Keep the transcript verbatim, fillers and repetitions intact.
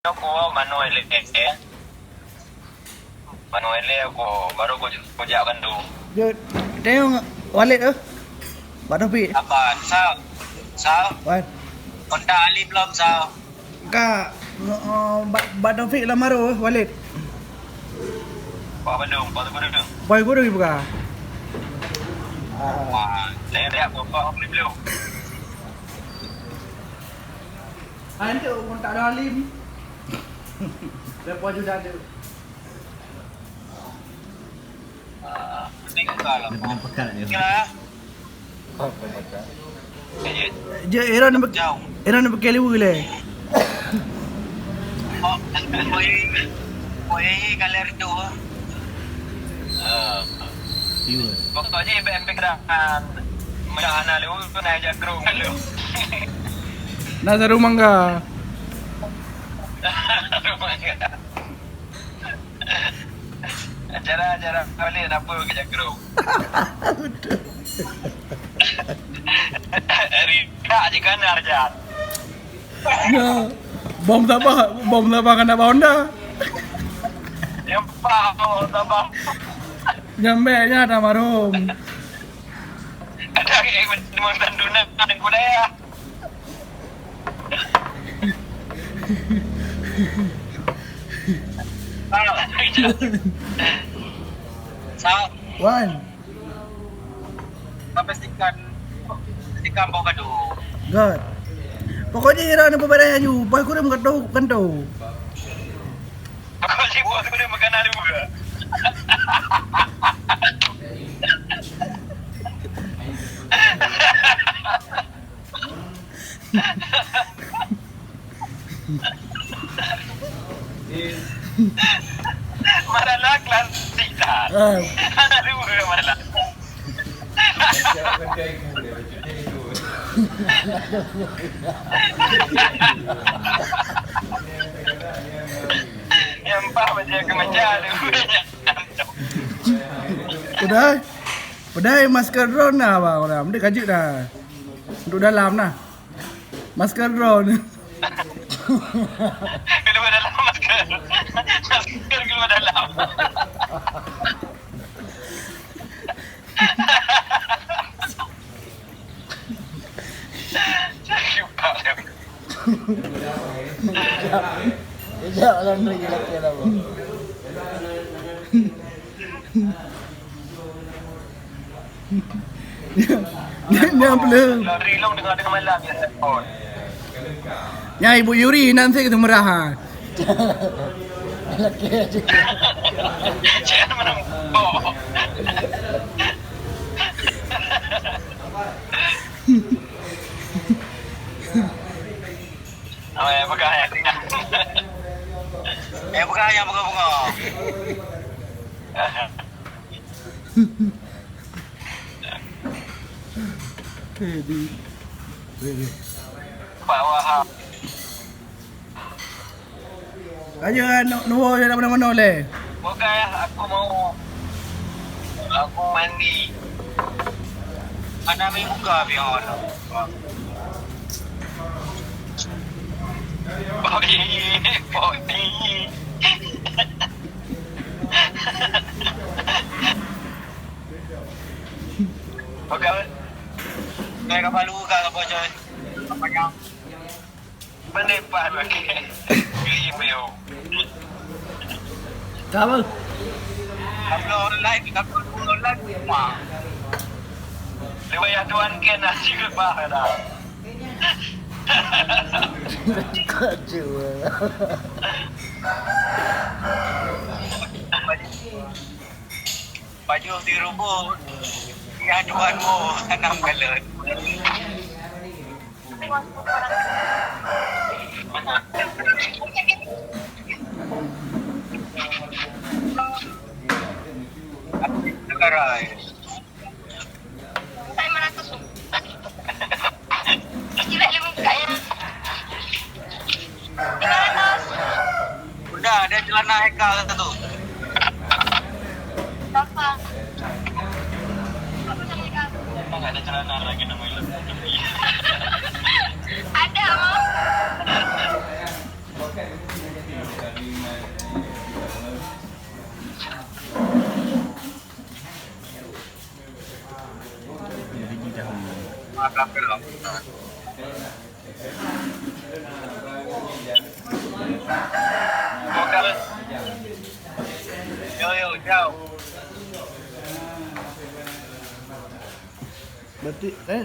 Nyoe ku Manuel eh. Manuel eh ku baru ku, ku jak bandum. Jeuet, tayong Walid eh. Bak Taufik. Apa? Sal. Sal. Wan. Kontak Ali belum, Sal? Ka, eh, Bak, Bak Taufik lam aro eh, Walid. Pak bandum, Pak Guru. Pak Guru buka. Wah, saya lihat bapak beli belum. Ah, itu kontak dah Alim. Lepas sudah tu. Ah, penting kalau. Ada pekan ni. Ya. Je, Aaron nak, Aaron nak pakai liwa le. Oh, oh, eh, oh, eh, kalau rindu. Ah. Pokoknya ibu M P Kedah. Meudah hana lewat, pernah jak kru dulu. Nak saru mangga. Saru mangga. Acara-acara balik kenapa ke jak kru? Betul. Hari tak je kan arjan. Ya, bom Sabah, bom Sabah kan nak Honda. Yang paham bom Sabah. Nyambe nya ada marum. Ada ke teman santunan dan budaya. Salam. Salam. Wan. Pastikan, pastikan bau gaduh. God. Pokoknya ira ni pembedai aju, pas kurang kantau, kantau. Pokoknya bos kurang makanan juga. Marah lah klasik dah. Ah. Anak dua marah. Yang empat macam kemeja tu. Udah. Padahai masker drone dah, bang, dah. Mesti kaji dah. Untuk dalam dah. Masker drone. Keluar dalam masker. Masker keluar dalam. Cakap dah. Kejap, kejap, dalam lagi laki dah, bang. Nya, nya belum. Lari long tengah-tengah malam, ya, telepon. Nya Ibu Yuri nanti kita merah, ha. Laki aja. Jangan menempok. Oh, ya, pegang, ya. Eh, pegang, ya, pegang, pegang. Eh, di. Pak Wahab. Ayo, nu-, nuwo je mana-mana le. Bukan, aku mau. Aku mandi. Mana mi buka pion? Body, body. Bukan. Saya kapal luka apa coy? Apa yang? Menepat lagi. Email. Ka apa? Upload online, upload online semua. Lewat yang tuan ke nasi kebah dah. Kacau. Baju si rubuh. Ya tuan mu tanam galon. Negara. Udah, ada celana Haikal satu. Emang ada celana lagi namanya? Ada, Bang. Berarti, eh,